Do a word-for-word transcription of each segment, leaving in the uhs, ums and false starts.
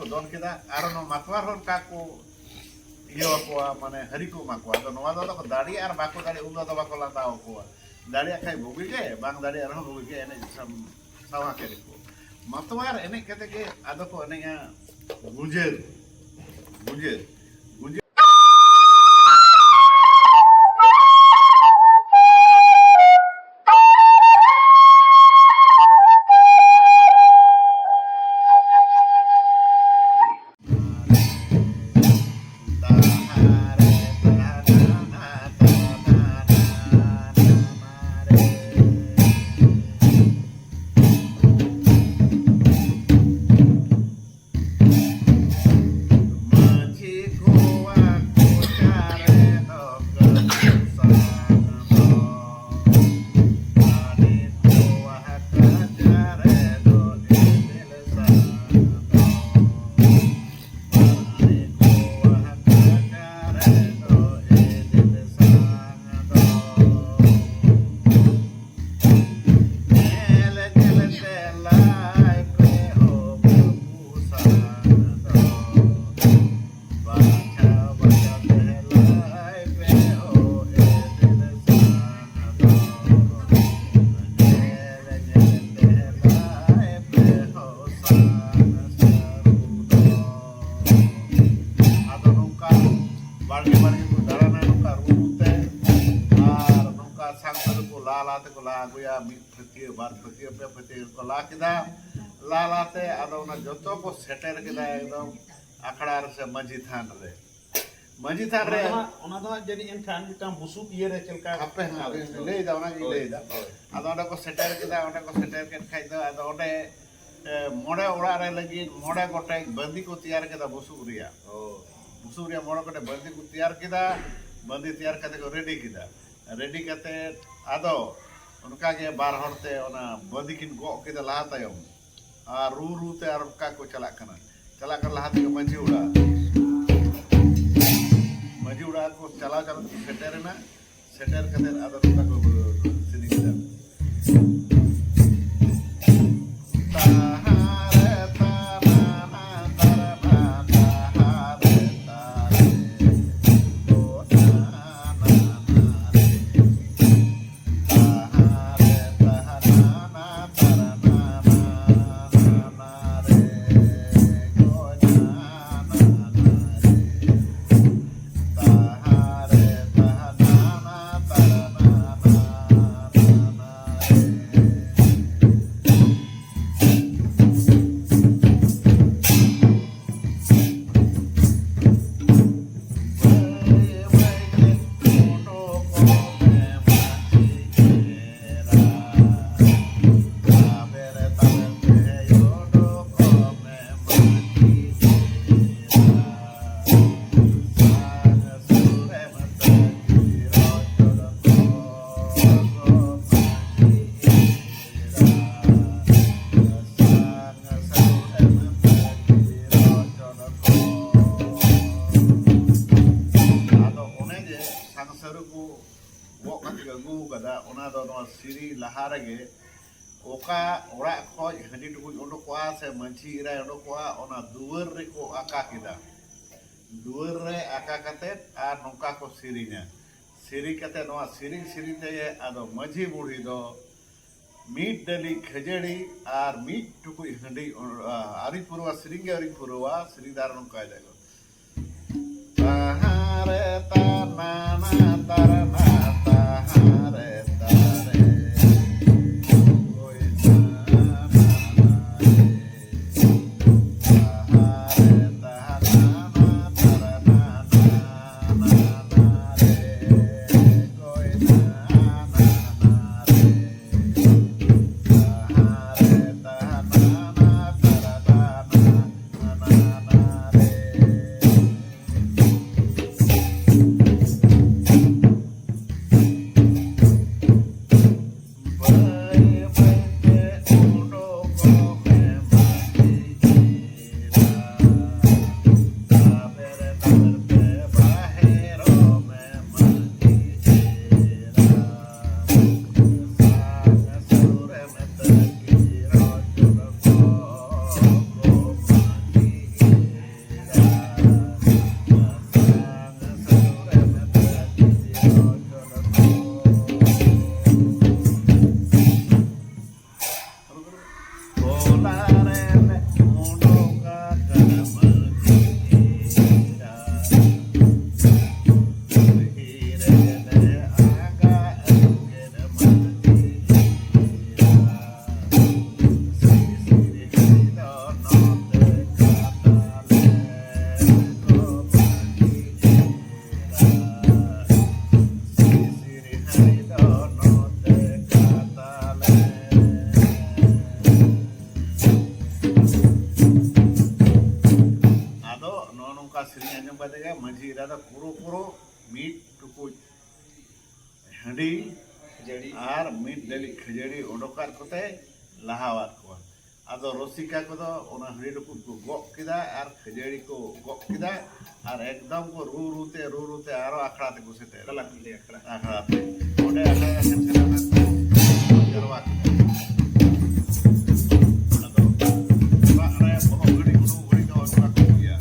ᱫᱚᱱ ᱠᱮᱫᱟ, ᱟᱨ ᱱᱚᱣᱟ ᱢᱟᱛᱣᱟᱨ ᱦᱚᱸ ᱚᱱᱠᱟ ᱠᱚ ᱤᱭᱟᱹ ᱟᱠᱚᱣᱟ, ᱢᱟᱱᱮ ᱦᱟᱹᱨᱤ ᱠᱚ ᱮᱢᱟ ᱠᱚᱣᱟ᱾ ᱟᱫᱚ ᱱᱚᱣᱟ ᱫᱚ ᱟᱫᱚ ᱠᱚ ᱫᱟᱲᱮᱭᱟᱜᱼᱟ ᱟᱨ ᱵᱟᱠᱚ ᱫᱟᱲᱮᱭᱟᱜᱼᱟ, ᱩᱱ ᱫᱚ ᱟᱫᱚ ᱵᱟᱠᱚ ᱞᱟᱸᱫᱟ ᱟᱠᱚᱣᱟ᱾ ᱫᱟᱲᱮᱭᱟᱜ ᱠᱷᱟᱡ ᱵᱩᱜᱤ ᱜᱮ, ᱵᱟᱝ ᱫᱟᱲᱮᱭᱟᱜ ᱨᱮᱦᱚᱸ ᱵᱩᱜᱤ ᱜᱮ, ᱮᱱᱮᱡ ᱥᱟᱢ-, ᱥᱟᱶᱟ ᱠᱮᱫ ᱠᱚ᱾ ᱢᱟᱛᱣᱟᱨ ᱮᱱᱮᱡ ᱠᱟᱛᱮ ᱜᱮ ᱟᱫᱚ ᱠᱚ ᱮᱱᱮᱡᱼᱟ ᱜᱩᱡᱟᱹᱨ, ᱜᱩᱡᱟᱹᱨ, ᱜᱩᱡᱟᱹᱨ᱾ ᱟᱫᱚ ᱱᱚᱝᱠᱟ ᱵᱟᱲᱜᱮ ᱵᱟᱲᱜᱮ ᱠᱚ ᱫᱟᱬᱟᱱᱟ, ᱱᱚᱝᱠᱟ ᱨᱩ ᱨᱩ ᱛᱮ, ᱟᱨ ᱱᱚᱝᱠᱟ ᱥᱟᱝ ᱥᱟᱹᱨᱩ ᱠᱚ ᱞᱟ ᱞᱟ ᱛᱮᱠᱚ ᱞᱟ ᱟᱹᱜᱩᱭᱟ, ᱢᱤᱫ ᱯᱷᱟᱹᱛᱭᱟᱹ, ᱵᱟᱨ ᱯᱷᱟᱹᱛᱭᱟᱹ, ᱯᱮ ᱯᱷᱟᱹᱛᱭᱟᱹ ᱠᱚ ᱞᱟ ᱠᱮᱫᱟ᱾ ᱞᱟ ᱞᱟ ᱛᱮ ᱟᱫᱚ ᱚᱱᱟ ᱡᱚᱛᱚ ᱠᱚ ᱥᱮᱴᱮᱨ ᱠᱮᱫᱟ ᱮᱠᱫᱚᱢ ᱟᱠᱷᱲᱟ ᱨᱮ ᱥᱮ ᱢᱟᱹᱡᱷᱤ ᱛᱷᱟᱱ ᱨᱮ᱾ ᱢᱟᱹᱡᱷᱤ ᱛᱷᱟᱱ ᱚᱱᱟ ᱨᱮ ᱫᱚ ᱦᱟᱸᱜ, ᱚᱱᱟ ᱫᱚ ᱦᱟᱸᱜ ᱡᱟᱹᱱᱤᱡ ᱮᱱᱠᱷᱟᱱ ᱢᱤᱫᱴᱟᱝ ᱵᱩᱥᱩᱵ ᱤᱭᱟᱹ ᱨᱮ ᱪᱮᱫ ᱞᱮᱠᱟ ᱦᱟᱯᱮ ᱦᱟᱸᱜ ᱦᱳᱭ, ᱞᱤᱧ ᱦᱳᱭ, ᱞᱟᱹᱭᱫᱟ, ᱚᱱᱟᱜᱤᱧ ᱦᱳᱭ, ᱞᱟᱹᱭᱫᱟ᱾ ᱦᱳᱭ᱾ ᱟᱫᱚ ᱚᱸᱰᱮ ᱠᱚ ᱥᱮᱴᱮᱨ ᱠᱮᱫᱟ, ᱚᱸᱰᱮ ᱠᱚ ᱥᱮᱴᱮᱨ ᱠᱮᱫ ᱠᱷᱟᱡ ᱫᱚ ᱟᱫᱚ ᱚᱸᱰᱮ ᱮ, ᱢᱚᱬᱮ ᱚᱲᱟᱜ ᱨᱮ ᱞᱟᱹᱜᱤᱫ ᱢᱚᱬᱮ ᱜᱚᱴᱮᱡ ᱵᱟᱸᱫᱤ ᱠᱚ ᱛᱮᱭᱟᱨ ᱠᱮᱫᱟ ᱵᱩᱥᱩᱵ ᱨᱮᱭᱟᱜ᱾ ᱚ᱾ ᱵᱩᱥᱩᱵ ᱨᱮᱭᱟᱜ ᱢᱚᱬᱮ ᱜᱚᱴᱮᱡ ᱵᱟᱸᱫᱤ ᱠᱚ ᱛᱮᱭᱟᱨ ᱠᱮᱫᱟ᱾ ᱵᱟᱸᱫᱤ ᱛᱮᱭᱟᱨ ᱠᱟᱛᱮ ᱠᱚ ᱨᱮᱰᱤ ᱠᱮᱫᱟ᱾ ᱨᱮᱰᱤ ᱠᱟᱛᱮ ᱟᱫᱚ ᱚᱱᱠᱟ ᱜᱮ ᱵᱟᱨ ᱦᱚᱲ ᱛᱮ ᱚᱱᱟ ᱵᱟᱸᱫᱤ ᱠᱤᱱ ᱜᱚᱜ ᱠᱮᱫᱟ ᱞᱟᱦᱟ ᱛᱟᱭᱚᱢ᱾ ᱟᱨ ᱨᱩ ᱨᱩ ᱛᱮ ᱟᱨ ᱚᱱᱠᱟ ᱠᱚ ᱪᱟᱞᱟᱜ ᱠᱟᱱᱟ᱾ ᱪᱟᱞᱟᱜ ᱠᱟᱱᱟ ᱞᱟᱦᱟ ᱛᱮᱜᱮ ᱢᱟᱹᱡᱷᱤ ᱚᱲᱟᱜ᱾ ᱢᱟᱹᱡᱷᱤ ᱚᱲᱟᱜ ᱠᱚ ᱪᱟᱞᱟᱣ ᱪᱟᱞᱟᱣ ᱛᱮᱠᱚ ᱥᱮᱴᱮᱨᱮᱱᱟ᱾ ᱥᱮᱴᱮᱨ ᱠᱟᱛᱮ ᱟᱫᱚ ᱱᱚᱝᱠᱟ ᱠᱚ ᱥᱮᱨᱮᱧ ᱠᱮᱫᱟ᱾ ᱛᱟᱦᱟᱨᱮ ᱛᱟᱱᱟᱱᱟ ᱛᱟᱨᱟ ᱚᱱᱟ ᱫᱚ ᱱᱚᱣᱟ ᱥᱮᱨᱮᱧ ᱞᱟᱦᱟ ᱨᱮᱜᱮ ᱚᱠᱟ ᱚᱲᱟᱜ ᱠᱷᱚᱱ ᱦᱟᱺᱰᱤ ᱴᱩᱠᱩᱡ ᱚᱰᱚᱠᱚᱜᱼᱟ ᱥᱮ ᱢᱟᱹᱡᱷᱤ ᱮᱨᱟᱭ ᱚᱰᱚᱠᱚᱜᱼᱟ, ᱚᱱᱟ ᱫᱩᱣᱟᱹᱨ ᱨᱮᱠᱚ ᱟᱠᱟ ᱠᱮᱫᱟ᱾ ᱫᱩᱣᱟᱹᱨ ᱨᱮ ᱟᱠᱟ ᱠᱟᱛᱮ ᱟᱨ ᱱᱚᱝᱠᱟ ᱠᱚ ᱥᱮᱨᱮᱧᱟ᱾ ᱥᱮᱨᱮᱧ ᱠᱟᱛᱮ ᱱᱚᱣᱟ ᱥᱮᱨᱮᱧ ᱥᱮᱨᱮᱧ ᱛᱮᱜᱮ ᱟᱫᱚ ᱢᱟᱹᱡᱷᱤ ᱵᱩᱲᱦᱤ ᱫᱚ ᱢᱤᱫ ᱰᱟᱹᱞᱤᱡ ᱠᱷᱟᱹᱡᱟᱹᱲᱤ ᱟᱨ ᱢᱤᱫ ᱴᱩᱠᱩᱡ ᱦᱟᱺᱰᱤ, ᱟᱹᱣᱨᱤ ᱯᱩᱨᱟᱹᱣᱟ, ᱥᱮᱨᱮᱧ ᱜᱮ ᱟᱹᱣᱨᱤ ᱯᱩᱨᱟᱹᱣᱟ, ᱥᱮᱨᱮᱧ ᱫᱚ ᱟᱨ ᱱᱚᱝᱠᱟᱭ ᱫᱟᱭ᱾ ᱛᱟᱦᱟᱸ ᱨᱮ ᱛᱟᱱᱟᱱᱟ ᱛᱟᱨᱱᱟ, ᱛᱟᱦᱟᱸ ᱨᱮ ᱛᱟᱨᱮ, ᱚᱠᱚᱭ ᱛᱟᱱᱟᱱᱟ ᱨᱮ, ᱛᱟᱦᱟᱸ ᱨᱮ ᱛᱟᱱᱟᱱᱟ ᱛᱟᱨᱱᱟ, ᱱᱟᱱᱟ ᱨᱮ, ᱚᱠᱚᱭ ᱛᱟᱱᱟᱱᱟ ᱨᱮ, ᱛᱟᱦᱟᱸ ᱨᱮ ᱛᱟᱱᱟᱱᱟ ᱛᱟᱨᱱᱟ, ᱱᱟᱱᱟ ᱨᱮ᱾ ᱟᱫᱚ ᱱᱚᱜᱼᱚ ᱱᱚᱝᱠᱟ ᱥᱮᱨᱮᱧ ᱟᱸᱡᱚᱢ ᱠᱟᱛᱮ ᱜᱮ ᱢᱟᱹᱡᱷᱤ ᱮᱨᱟ ᱫᱚ ᱯᱩᱨᱟᱹ ᱯᱩᱨᱟᱹ ᱢᱤᱫ ᱴᱩᱠᱩᱡ ᱦᱟᱺᱰᱤ ᱠᱷᱟᱹᱡᱟᱹᱲᱤ᱾ ᱟᱨ ᱢᱤᱫ ᱰᱟᱹᱞᱤᱡ ᱠᱷᱟᱹᱡᱟᱹᱲᱤ ᱚᱰᱚᱠᱟᱫ ᱠᱚᱛᱮ ᱞᱟᱦᱟᱣᱟᱫ ᱠᱚᱣᱟ᱾ ᱟᱫᱚ ᱨᱩᱥᱤᱠᱟ ᱠᱚᱫᱚ ᱚᱱᱟ ᱦᱟᱺᱰᱤ ᱴᱩᱠᱩᱡ ᱠᱚ ᱜᱚᱜ ᱠᱮᱫᱟ ᱟᱨ ᱠᱷᱟᱹᱡᱟᱹᱲᱤ ᱠᱚ ᱜᱚᱜ ᱠᱮᱫᱟ ᱟᱨ ᱮᱠᱫᱚᱢ ᱠᱚ ᱨᱩ ᱨᱩ ᱛᱮ, ᱨᱩ ᱨᱩ ᱛᱮ ᱟᱨᱚ ᱟᱠᱷᱲᱟ ᱛᱮᱠᱚ ᱥᱮᱴᱮᱨ᱾ ᱛᱟᱞᱟ ᱠᱩᱞᱦᱤ ᱟᱠᱷᱲᱟ᱾ ᱟᱠᱷᱲᱟ ᱛᱮ᱾ ᱡᱟᱨᱣᱟ ᱠᱮᱫᱟ᱾ ᱟᱫᱚ ᱚᱲᱟᱜ ᱨᱮ ᱵᱚᱞᱚ ᱜᱷᱟᱹᱲᱤ, ᱩᱰᱩᱠ ᱜᱷᱟᱹᱲᱤ ᱫᱚ ᱚᱱᱠᱟ ᱠᱚ ᱤᱭᱟᱹᱭᱟ᱾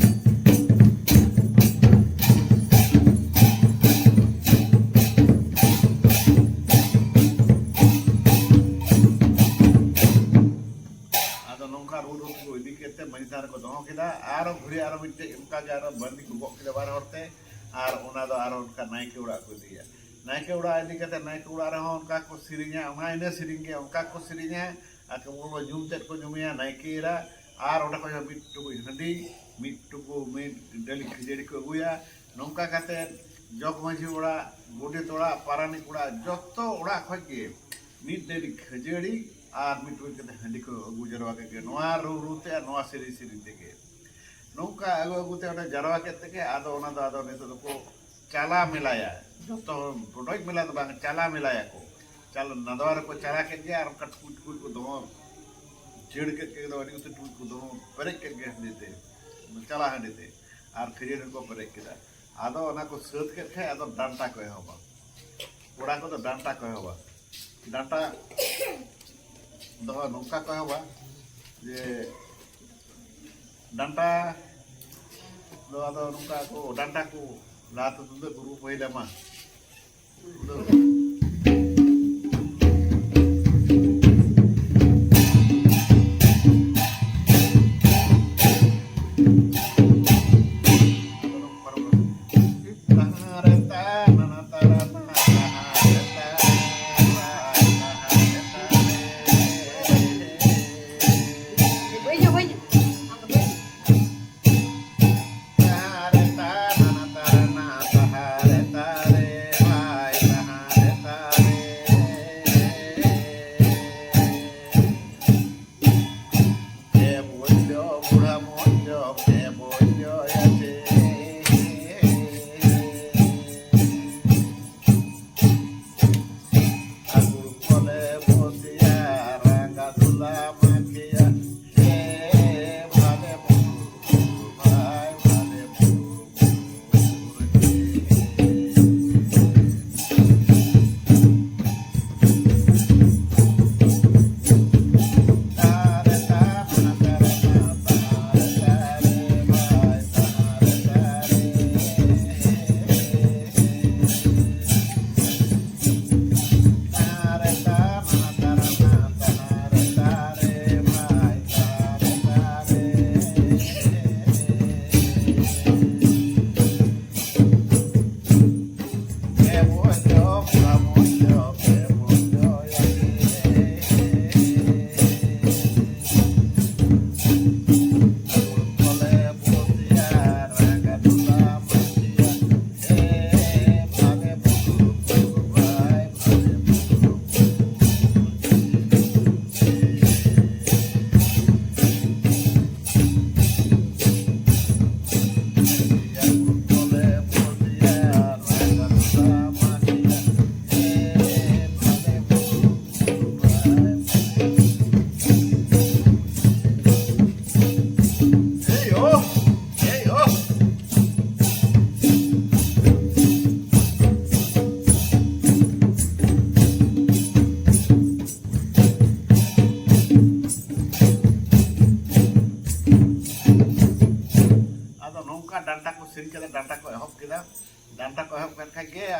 ᱟᱫᱚ ᱱᱚᱝᱠᱟ ᱨᱩ ᱨᱩ ᱛᱮᱠᱚ ᱤᱫᱤ ᱠᱮᱫ ᱛᱮ ᱢᱟᱹᱡᱷᱤ ᱛᱷᱟᱱ ᱨᱮᱠᱚ ᱫᱚᱦᱚ ᱠᱮᱫᱟ᱾ ᱟᱨᱚ ᱜᱷᱩᱨᱮ ᱟᱨᱚ ᱢᱤᱫᱴᱮᱡ ᱚᱱᱠᱟ ᱜᱮ ᱟᱨᱚ ᱵᱟᱹᱱᱫᱤ ᱠᱚ ᱜᱚᱜ ᱠᱮᱫᱟ ᱵᱟᱨ ᱦᱚᱲ ᱛᱮ, ᱟᱨ ᱚᱱᱟ ᱫᱚ ᱟᱨᱚ ᱚᱱᱠᱟ ᱱᱟᱭᱠᱮ ᱚᱲᱟᱜ ᱠᱚ ᱤᱫᱤᱭᱟ᱾ ᱱᱟᱭᱠᱮ ᱚᱲᱟᱜ ᱤᱫᱤ ᱠᱟᱛᱮ ᱱᱟᱭᱠᱮ ᱚᱲᱟᱜ ᱨᱮᱦᱚᱸ ᱚᱱᱠᱟ ᱠᱚ ᱥᱮᱨᱮᱧᱟ, ᱚᱱᱟ ᱤᱱᱟᱹ ᱥᱮᱨᱮᱧ ᱜᱮ ᱚᱱᱠᱟ ᱠᱚ ᱥᱮᱨᱮᱧᱟ᱾ ᱟᱨ ᱠᱚ ᱵᱚᱞᱚ ᱧᱩᱢ ᱛᱮᱫ ᱠᱚ ᱧᱩᱢᱮᱭᱟ ᱱᱟᱭᱠᱮ ᱮᱨᱟ, ᱟᱨ ᱚᱸᱰᱮ ᱠᱷᱚᱱ ᱦᱚᱸ ᱢᱤᱫ ᱴᱩᱠᱩᱡ ᱦᱟᱺᱰᱤ, ᱢᱤᱫ ᱴᱩᱠᱩ ᱢᱤᱫ ᱰᱟᱹᱞᱤ ᱠᱷᱟᱹᱡᱟᱹᱲᱤ ᱠᱚ ᱟᱹᱜᱩᱭᱟ᱾ ᱱᱚᱝᱠᱟ ᱠᱟᱛᱮ ᱡᱚᱜᱽ ᱢᱟᱹᱡᱷᱤ ᱚᱲᱟᱜ, ᱜᱚᱰᱮᱛ ᱚᱲᱟᱜ, ᱯᱟᱨᱟᱱᱤᱠ ᱚᱲᱟᱜ, ᱡᱚᱛᱚ ᱚᱲᱟᱜ ᱠᱷᱚᱱ ᱜᱮ ᱢᱤᱫ ᱰᱟᱹᱞᱤ ᱠᱷᱟᱹᱡᱟᱹᱲᱤ ᱟᱨ ᱢᱤᱫ ᱴᱩᱠᱩᱡ ᱠᱟᱛᱮ ᱦᱟᱺᱰᱤ ᱠᱚ ᱟᱹᱜᱩ ᱡᱟᱨᱣᱟ ᱠᱮᱫ ᱜᱮ, ᱱᱚᱣᱟ ᱨᱩ ᱨᱩ ᱛᱮ ᱟᱨ ᱱᱚᱣᱟ ᱥᱮᱨᱮᱧ ᱥᱮᱨᱮᱧ ᱛᱮᱜᱮ᱾ ᱱᱚᱝᱠᱟ ᱟᱹᱜᱩ ᱟᱹᱜᱩ ᱛᱮ ᱚᱸᱰᱮ ᱡᱟᱨᱣᱟ ᱠᱮᱫ ᱛᱮᱜᱮ ᱟᱫᱚ ᱚᱱᱟ ᱫᱚ ᱟᱫᱚ ᱱᱤᱛᱚᱜ ᱫᱚᱠᱚ ᱪᱟᱞᱟ ᱢᱮᱞᱟᱭᱟ᱾ ᱡᱚᱛᱚ ᱵᱚᱰᱚᱡ ᱢᱮᱞᱟ ᱫᱚ ᱵᱟᱝ, ᱪᱟᱞᱟ ᱢᱮᱞᱟᱭᱟᱠᱚ᱾ ᱪᱟᱞ-, ᱱᱟᱫᱣᱟ ᱨᱮᱠᱚ ᱪᱟᱞᱟ ᱠᱮᱫ ᱜᱮ ᱟᱨ ᱚᱱᱠᱟ ᱴᱩᱠᱩᱡ ᱴᱩᱠᱩᱡ ᱠᱚ ᱫᱚᱦᱚ ᱡᱟᱹᱲ ᱠᱮᱫ ᱜᱮ, ᱟᱹᱰᱤ ᱩᱛᱟᱹᱨ ᱴᱩᱠᱩᱡ ᱠᱚ ᱫᱚᱦᱚ ᱯᱮᱨᱮᱡ ᱠᱮᱫ ᱜᱮ ᱦᱟᱺᱰᱤ ᱛᱮ, ᱪᱟᱞᱟ ᱦᱟᱺᱰᱤ ᱛᱮ, ᱟᱨ ᱠᱷᱟᱹᱡᱟᱹᱲᱤ ᱦᱚᱸᱠᱚ ᱯᱮᱨᱮᱡ ᱠᱮᱫᱟ᱾ ᱟᱫᱚ ᱚᱱᱟ ᱠᱚ ᱥᱟᱹᱛ ᱠᱮᱫ ᱠᱷᱟᱡ ᱟᱫᱚ ᱰᱟᱱᱴᱟ ᱠᱚ ᱮᱦᱚᱵᱟ᱾ ᱠᱚᱲᱟ ᱠᱚᱫᱚ ᱰᱟᱱᱴᱟ ᱠᱚ ᱮᱦᱚᱵᱟ᱾ ᱰᱟᱱᱴᱟ ᱫᱚ ᱱᱚᱝᱠᱟ ᱠᱚ ᱮᱦᱚᱵᱟ ᱡᱮ ᱰᱟᱱᱴᱟ ᱫᱚ ᱟᱫᱚ ᱱᱚᱝᱠᱟ ᱠᱚ ᱰᱟᱱᱴᱟ ᱠᱚ ᱞᱟᱦᱟᱛᱮ ᱛᱩᱢᱫᱟᱹᱜ ᱠᱚ ᱨᱩ ᱯᱟᱹᱦᱤᱞᱟ ᱢᱟ᱾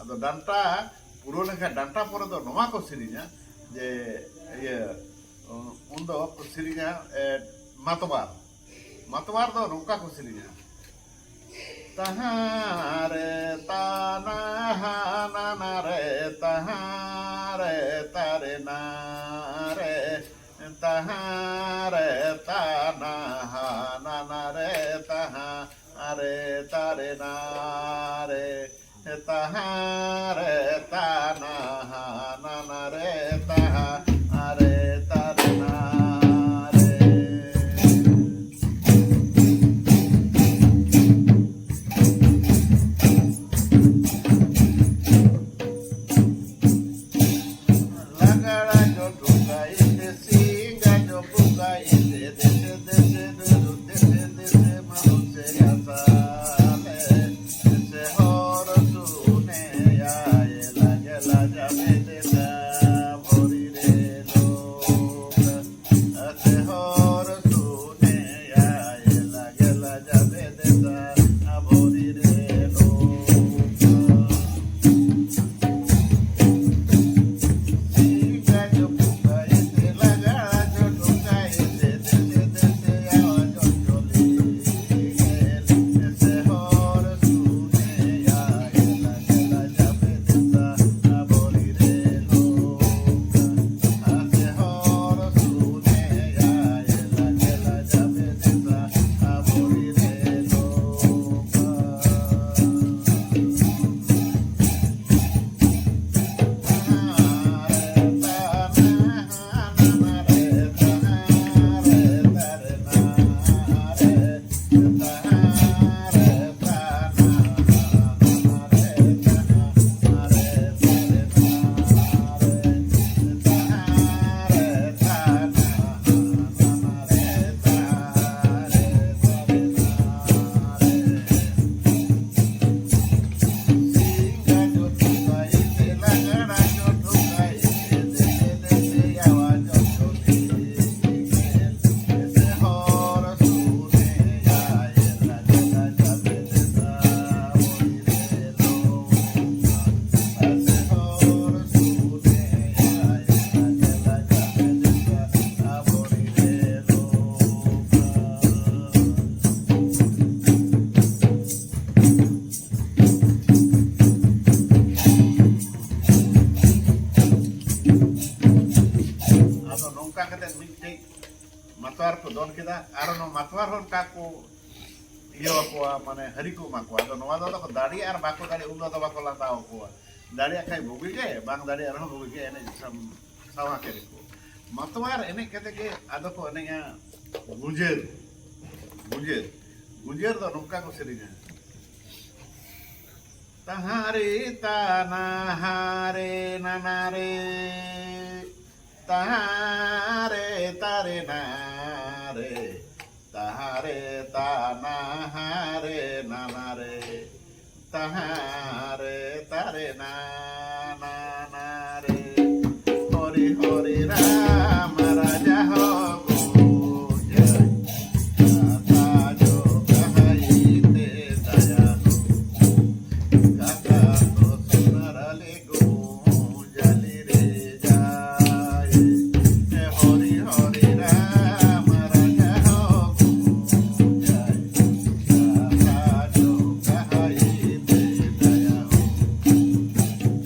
ᱟᱫᱚ ᱰᱟᱱᱴᱟ ᱯᱩᱨᱟᱹᱣ ᱞᱮᱱᱠᱷᱟᱱ ᱰᱟᱱᱴᱟ ᱯᱚᱨᱮ ᱫᱚ ᱱᱚᱣᱟ ᱠᱚ ᱥᱮᱨᱮᱧᱟ ᱡᱮ ᱤᱭᱟᱹ ᱩᱱᱫᱚ ᱠᱚ ᱥᱮᱨᱮᱧᱟ ᱮ, ᱢᱟᱛᱣᱟᱨ᱾ ᱢᱟᱛᱣᱟᱨ ᱫᱚ ᱱᱚᱝᱠᱟ ᱠᱚ ᱥᱮᱨᱮᱧᱟ᱾ ᱛᱟᱦᱟᱸ ᱨᱮ ᱛᱟᱱᱟ ᱦᱟᱱᱟ ᱱᱟ ᱨᱮ ᱛᱟᱦᱟᱸ ᱨᱮ ᱛᱟᱨᱮ ᱱᱟ ᱨᱮ ᱛᱟᱦᱟᱸ ᱨᱮ ᱛᱟᱱᱟ ᱦᱟᱱᱟ ᱱᱟ ᱨᱮ ᱛᱟᱦᱟᱸ ᱨᱮ ᱛᱟᱨᱮ ᱱᱟ ᱨᱮ ᱛᱟᱦᱟᱸ ᱨᱮ ᱛᱟᱱᱟ ᱦᱟᱱᱟ ᱱᱟ ᱨᱮ ᱛᱟᱦᱟᱸ ᱨᱮ ᱛᱟᱨᱮ ᱱᱟ ᱨᱮ᱾ ᱞᱟᱜᱟᱲᱟ ᱡᱚᱴᱩ ᱠᱟᱭᱛᱮ ᱥᱤᱝᱜᱟ ᱡᱚᱯᱩ ᱠᱟᱭᱛᱮ ᱫᱮᱥᱮ ᱫᱮᱥᱮ ᱫᱩᱨᱩ ᱫᱮᱥᱮ ᱫᱮᱥᱮ ᱢᱟᱱᱩᱥᱮ ᱟᱥᱟᱞᱮ ᱫᱮᱥᱮ ᱦᱚᱨ ᱥᱩᱱᱮ ᱟᱭᱮ ᱞᱟᱜᱮ ᱞᱟᱡᱟ ᱵᱮᱫᱮᱥᱟ ᱵᱷᱚᱨᱤ ᱨᱮ ᱞᱳᱠ ᱫᱮᱥᱮ ᱦᱚᱨ ᱥᱩᱱᱮ ᱟᱭᱮ ᱞᱟᱜᱮ ᱞᱟᱡᱟ ᱵᱮᱫᱮᱥᱟ ᱵᱷᱚᱨᱤ ᱨᱮ ᱞᱳᱠ ᱚᱱᱠᱟ ᱠᱟᱛᱮ ᱢᱤᱫᱴᱮᱡ ᱢᱟᱛᱣᱟᱨ ᱠᱚ ᱫᱚᱱ ᱠᱮᱫᱟ, ᱟᱨ ᱱᱚᱣᱟ ᱢᱟᱛᱣᱟᱨ ᱦᱚᱸ ᱚᱱᱠᱟ ᱠᱚ ᱤᱭᱟᱹ ᱟᱠᱚᱣᱟ, ᱢᱟᱱᱮ ᱦᱟᱹᱨᱤ ᱠᱚ ᱮᱢᱟ ᱠᱚᱣᱟ᱾ ᱟᱫᱚ ᱱᱚᱣᱟ ᱫᱚ ᱟᱫᱚ ᱠᱚ ᱫᱟᱲᱮᱭᱟᱜᱼᱟ ᱟᱨ ᱵᱟᱠᱚ ᱫᱟᱲᱮᱭᱟᱜᱼᱟ, ᱩᱱ ᱫᱚ ᱟᱫᱚ ᱵᱟᱠᱚ ᱞᱟᱸᱫᱟ ᱟᱠᱚᱣᱟ᱾ ᱫᱟᱲᱮᱭᱟᱜ ᱠᱷᱟᱡ ᱵᱩᱜᱤ ᱜᱮ, ᱵᱟᱝ ᱫᱟᱲᱮᱭᱟᱜ ᱨᱮᱦᱚᱸ ᱵᱩᱜᱤ ᱜᱮ, ᱮᱱᱮᱡ ᱥᱟᱢ-, ᱥᱟᱶᱟ ᱠᱮᱫ ᱠᱚ᱾ ᱢᱟᱛᱣᱟᱨ ᱮᱱᱮᱡ ᱠᱟᱛᱮ ᱜᱮ ᱟᱫᱚ ᱠᱚ ᱮᱱᱮᱡᱼᱟ ᱜᱩᱸᱡᱟᱹᱨ, ᱜᱩᱸᱡᱟᱹᱨ, ᱜᱩᱸᱡᱟᱹᱨ ᱫᱚ ᱱᱚᱝᱠᱟ ᱠᱚ ᱥᱮᱨᱮᱧᱟ᱾ ᱛᱟᱦᱟᱨᱮ ᱛᱟᱱᱟ ᱦᱟᱨᱮ ᱱᱟᱱᱟ ᱨᱮ, ᱛᱟᱦᱟᱨᱮ ᱛᱟᱨᱮ ᱱᱟᱨᱮ, ᱛᱟᱦᱟᱨᱮ ᱛᱟᱱᱟ ᱦᱟᱨᱮ ᱱᱟᱱᱟ ᱨᱮ, ᱛᱟᱦᱟᱨᱮ ᱛᱟᱨᱮ ᱱᱟᱱᱟ ᱨᱮ᱾ ᱦᱚᱨᱮ ᱦᱚᱨᱮ ᱨᱟᱢ ᱨᱟᱡᱟ ᱦᱚ ᱜᱩᱡᱟᱭ, ᱠᱟᱛᱷᱟ ᱡᱚ ᱠᱟᱦᱟᱭ ᱛᱮ ᱫᱟᱭᱟ ᱦᱚ, ᱠᱟᱛᱷᱟ ᱠᱚ ᱥᱩᱱᱟᱨᱟᱞᱮ ᱜᱩᱡᱟᱞᱤ ᱨᱮ ᱡᱟᱭ᱾ ᱦᱚᱨᱮ ᱦᱚᱨᱮ ᱨᱟᱢ ᱨᱟᱡᱟ ᱦᱚ ᱜᱩᱡᱟᱭ, ᱠᱟᱛᱷᱟ ᱡᱚ ᱠᱟᱦᱟᱭ ᱛᱮ ᱫᱟᱭᱟ ᱦᱚ,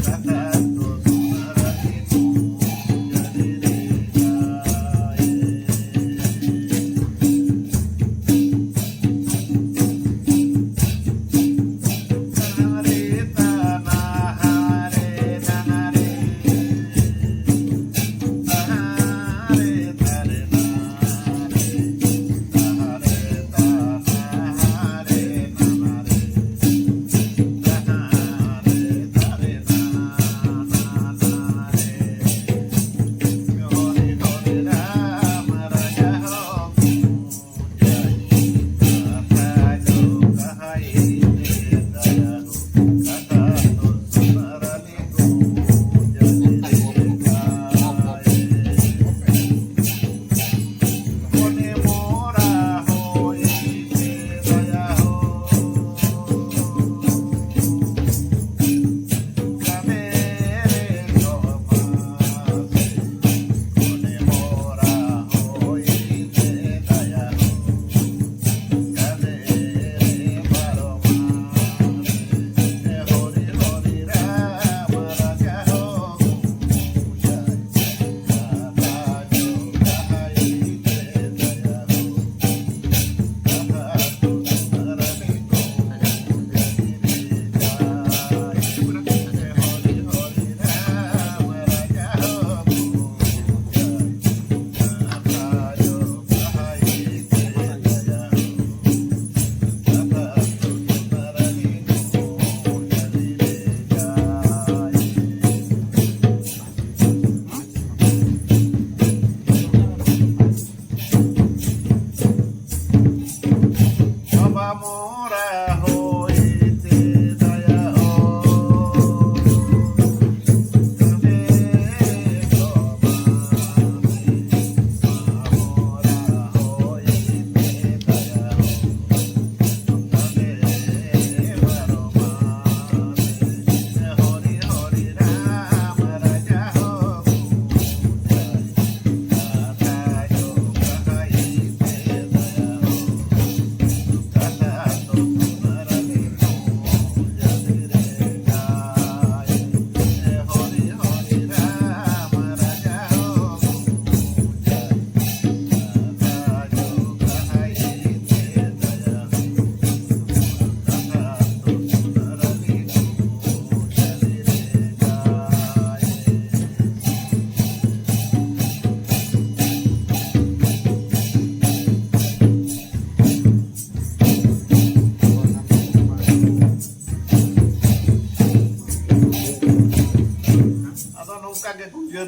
ᱠᱟᱛᱷᱟ ᱠᱚ ᱥᱩᱱᱟᱨᱟᱞᱮ ᱜᱩᱡᱟᱞᱤ ᱨᱮ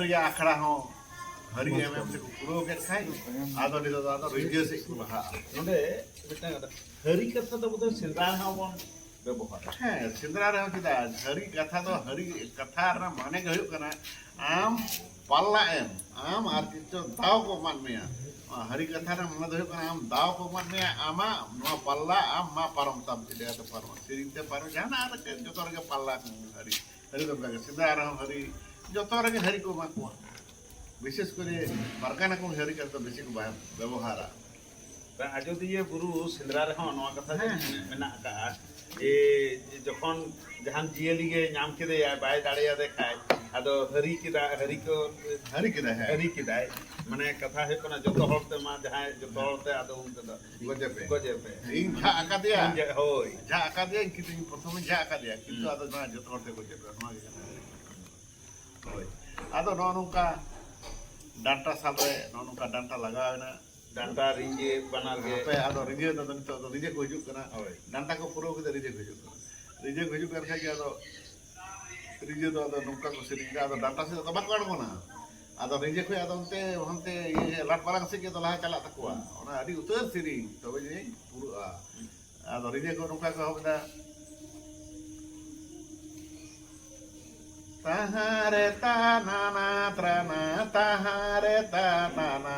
ᱨᱮᱭᱟᱜ ᱟᱠᱷᱲᱟ ᱦᱚᱸ ᱦᱟᱹᱨᱤ ᱮᱢ ᱮᱢ ᱛᱮᱠᱚ ᱯᱩᱨᱟᱹᱣ ᱠᱮᱫ ᱠᱷᱟᱡ, ᱟᱫᱚ ᱱᱤᱛᱚᱜ ᱫᱚ ᱟᱫᱚ ᱨᱤᱸᱡᱟᱹ ᱥᱮᱫ ᱠᱚ ᱞᱟᱦᱟᱜᱼᱟ᱾ ᱱᱚᱰᱮ ᱢᱤᱫᱴᱟᱝ ᱠᱟᱛᱷᱟ, ᱦᱟᱹᱨᱤ ᱠᱟᱛᱷᱟ ᱫᱚ ᱵᱚᱞᱮ ᱥᱮᱸᱫᱽᱨᱟ ᱨᱮᱦᱚᱸ ᱵᱚᱱ ᱵᱮᱵᱚᱦᱟᱨᱟ᱾ ᱦᱮᱸ, ᱥᱮᱸᱫᱽᱨᱟ ᱨᱮᱦᱚᱸ ᱪᱮᱫᱟᱜ? ᱦᱟᱹᱨᱤ ᱠᱟᱛᱷᱟ ᱫᱚ, ᱦᱟᱹᱨᱤ ᱠᱟᱛᱷᱟ ᱨᱮᱱᱟᱜ ᱢᱟᱱᱮ ᱜᱮ ᱦᱩᱭᱩᱜ ᱠᱟᱱᱟ ᱟᱢ ᱯᱟᱞᱞᱟ ᱮᱢ, ᱟᱢ ᱟᱨ ᱪᱮᱫ ᱪᱚ ᱫᱟᱣ ᱠᱚ ᱮᱢᱟᱫ ᱢᱮᱭᱟ᱾ ᱦᱟᱹᱨᱤ ᱠᱟᱛᱷᱟ ᱨᱮᱱᱟᱜ ᱢᱟᱱᱮ ᱫᱚ ᱦᱩᱭᱩᱜ ᱠᱟᱱᱟ ᱟᱢ ᱫᱟᱣ ᱠᱚ ᱮᱢᱟᱫ ᱢᱮᱭᱟ, ᱟᱢᱟᱜ ᱱᱚᱣᱟ ᱯᱟᱞᱞᱟ ᱟᱢ ᱢᱟ ᱯᱟᱨᱚᱢ ᱛᱟᱢ, ᱪᱮᱫ ᱞᱮᱠᱟᱛᱮ ᱯᱟᱨᱚᱢᱟ, ᱥᱮᱨᱮᱧ ᱛᱮ ᱯᱟᱨᱚᱢ, ᱡᱟᱦᱟᱱᱟᱜ ᱨᱮᱜᱮ ᱡᱚᱛᱚ ᱨᱮᱜᱮ ᱯᱟᱞᱞᱟ ᱠᱚ ᱦᱟᱹᱨᱤ᱾ ᱦᱟᱹᱨᱤ ᱫᱚ ᱚᱱᱠᱟ ᱜᱮ, ᱥᱮᱸᱫᱽᱨᱟ ᱨᱮᱦᱚᱸ ᱦᱟᱹᱨᱤ, ᱡᱚᱛᱚ ᱨᱮᱜᱮ ᱦᱟᱹᱨᱤ ᱠᱚ ᱮᱢᱟ ᱠᱚᱣᱟ᱾ ᱵᱤᱥᱮᱥ ᱠᱚᱨᱮ ᱯᱟᱨᱜᱟᱱᱟ ᱠᱚ ᱦᱟᱹᱨᱤ ᱠᱟᱛᱷᱟ ᱫᱚ ᱵᱮᱥᱤ ᱠᱚ ᱵᱮᱵᱚᱦᱟᱨᱟ᱾ ᱟᱡᱚᱫᱤᱭᱟᱹ ᱵᱩᱨᱩ ᱥᱮᱸᱫᱽᱨᱟ ᱨᱮᱦᱚᱸ ᱱᱚᱣᱟ ᱠᱟᱛᱷᱟ ᱦᱮᱸ, ᱦᱮᱸ᱾ ᱢᱮᱱᱟᱜ ᱟᱠᱟᱫᱼᱟ ᱡᱮ ᱡᱚᱠᱷᱚᱱ ᱡᱟᱦᱟᱱ ᱡᱤᱭᱟᱹᱞᱤ ᱜᱮ ᱧᱟᱢ ᱠᱮᱫᱮᱭᱟ, ᱵᱟᱭ ᱫᱟᱲᱮᱭᱟᱫᱮ ᱠᱷᱟᱡ, ᱟᱫᱚ ᱦᱟᱹᱨᱤ ᱠᱮᱫᱟ, ᱦᱟᱹᱨᱤ ᱠᱚ ᱦᱟᱹᱨᱤ ᱠᱮᱫᱟᱭ, ᱦᱮᱸ᱾ ᱦᱟᱹᱨᱤ ᱠᱮᱫᱟᱭ᱾ ᱢᱟᱱᱮ ᱠᱟᱛᱷᱟ ᱦᱩᱭᱩᱜ ᱠᱟᱱᱟ, ᱡᱚᱛᱚ ᱦᱚᱲ ᱛᱮ ᱢᱟ ᱡᱟᱦᱟᱸᱭ, ᱡᱚᱛᱚ ᱦᱚᱲ ᱛᱮ ᱟᱫᱚ ᱩᱱ ᱛᱮᱫᱚ ᱜᱚᱡᱮ ᱯᱮ᱾ ᱜᱚᱡᱮ ᱯᱮ᱾ ᱤᱧ ᱡᱷᱟᱜ ᱟᱠᱟᱫᱮᱭᱟ᱾ ᱤᱧ ᱡᱷᱟᱜ, ᱦᱳᱭ᱾ ᱡᱷᱟᱜ ᱟᱠᱟᱫᱮᱭᱟ, ᱠᱤᱱᱛᱩ ᱤᱧ ᱯᱨᱚᱛᱷᱚᱢᱤᱧ ᱡᱷᱟᱜ ᱟᱠᱟᱫᱮᱭᱟ, ᱠᱤᱱᱛᱩ ᱦᱩᱸ᱾ ᱟᱫᱚ ᱱᱚᱣᱟ ᱡᱚᱛᱚ ᱦᱚᱲ ᱛᱮ ᱜᱚᱡᱮ ᱯᱮ, ᱱᱚᱣᱟ ᱜᱮ ᱠᱟᱱᱟ᱾ ᱦᱳᱭ᱾ ᱟᱫᱚ ᱱᱚᱜᱼᱚ ᱱᱚᱝᱠᱟ ᱰᱟᱱᱴᱟ ᱥᱟᱵ ᱨᱮ ᱱᱚᱜᱼᱚ ᱱᱚᱝᱠᱟ ᱰᱟᱱᱴᱟ ᱞᱟᱜᱟᱣ ᱮᱱᱟ᱾ ᱰᱟᱱᱴᱟ ᱨᱤᱸᱡᱟᱹ ᱵᱟᱱᱟᱨ ᱜᱮ᱾ ᱦᱟᱯᱮ, ᱟᱫᱚ ᱨᱤᱸᱡᱟᱹ ᱫᱚ ᱱᱤᱛᱚᱜ ᱫᱚ ᱨᱤᱸᱡᱟᱹ ᱠᱚ ᱦᱤᱡᱩᱜ ᱠᱟᱱᱟ᱾ ᱦᱳᱭ᱾ ᱰᱟᱱᱴᱟ ᱠᱚ ᱯᱩᱨᱟᱹᱣ ᱠᱟᱛᱮ ᱨᱤᱸᱡᱟᱹ ᱠᱚ ᱦᱤᱡᱩᱜ ᱠᱟᱱᱟ᱾ ᱨᱤᱸᱡᱟᱹ ᱠᱚ ᱦᱤᱡᱩᱜ ᱠᱟᱱ ᱠᱷᱟᱡ ᱜᱮ ᱟᱫᱚ ᱨᱤᱸᱡᱟᱹ ᱫᱚ ᱟᱫᱚ ᱱᱚᱝᱠᱟ ᱠᱚ ᱥᱮᱨᱮᱧ ᱮᱫᱟ, ᱟᱫᱚ ᱰᱟᱱᱴᱟ ᱥᱮᱫ ᱫᱚ ᱵᱟᱠᱚ ᱟᱬᱜᱚᱱᱟ᱾ ᱟᱫᱚ ᱨᱤᱸᱡᱟᱹ ᱠᱷᱚᱡ ᱟᱫᱚ ᱚᱱᱛᱮ, ᱦᱟᱱᱛᱮ ᱤᱭᱟᱹ ᱞᱟᱴ ᱢᱟᱨᱟᱝ ᱥᱮᱫ ᱜᱮ ᱫᱚ ᱞᱟᱦᱟ ᱪᱟᱞᱟᱜ ᱛᱟᱠᱚᱣᱟ᱾ ᱚᱱᱟ ᱟᱹᱰᱤ ᱩᱛᱟᱹᱨ ᱥᱮᱨᱮᱧ, ᱛᱚᱵᱮ ᱡᱟᱹᱱᱤᱡ ᱯᱩᱨᱟᱹᱜᱼᱟ᱾ ᱟᱫᱚ ᱨᱤᱸᱡᱟᱹ ᱠᱚ ᱱᱚᱝᱠᱟ ᱠᱚ ᱮᱦᱚᱵ ᱮᱫᱟ, ᱛᱟᱦᱟᱸ ᱨᱮ ᱛᱟ ᱱᱟ ᱱᱟ ᱛᱨᱟ ᱱᱟ, ᱛᱟᱦᱟᱸ ᱨᱮ ᱛᱟ ᱱᱟ ᱱᱟ